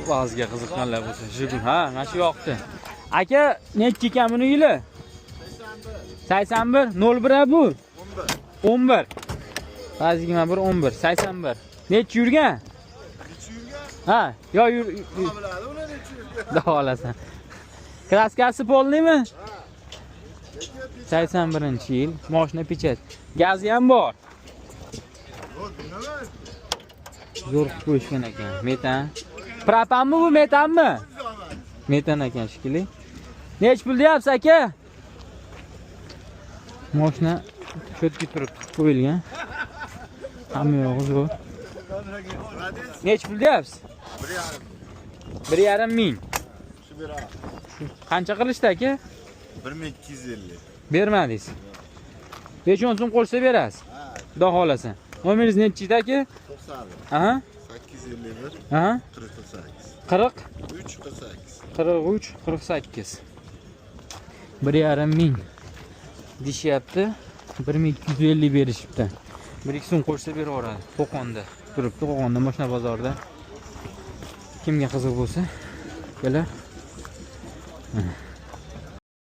Vazga qiziqqanlar bo'lsa, Jigul, ha, mana shu yoqdi. Aka, nechi ekan buni yili? 81 01 bu. 11. Vaz 21 11 81. Nechi yurgan? Ha, yo yur. Davolasan. Краска si полный mi? 81-yil, mashina печать. Gazi ham bor. Zo'r qilib qo'yishgan ekan. Metan. Propanmi bu, metanmi? Metan ekan shekilli. Nech pul deyapsiz, aka? Mashina cho'tki turibdi, qilib qo'yilgan. Hamma yog'i zo'r. Nech pul deyapsiz? 1,5 ming. Qancha qilishdi, aka? 1250. Bermadingiz. 5-10 so'm qo'shsa berasiz. Xudo xolasa. Nomeringiz nechi edi, aka? 90. Aha. 851. Aha. 48. 40 3 48. 43 48. 1,5 ming deyishyapti. 1250 berishibdi. 1-2 so'm qo'shsa beraveradi. Qo'qonda turibdi, Qo'qonda mashina bozorida. Kimga qiziq bo'lsa, kelar. Mana.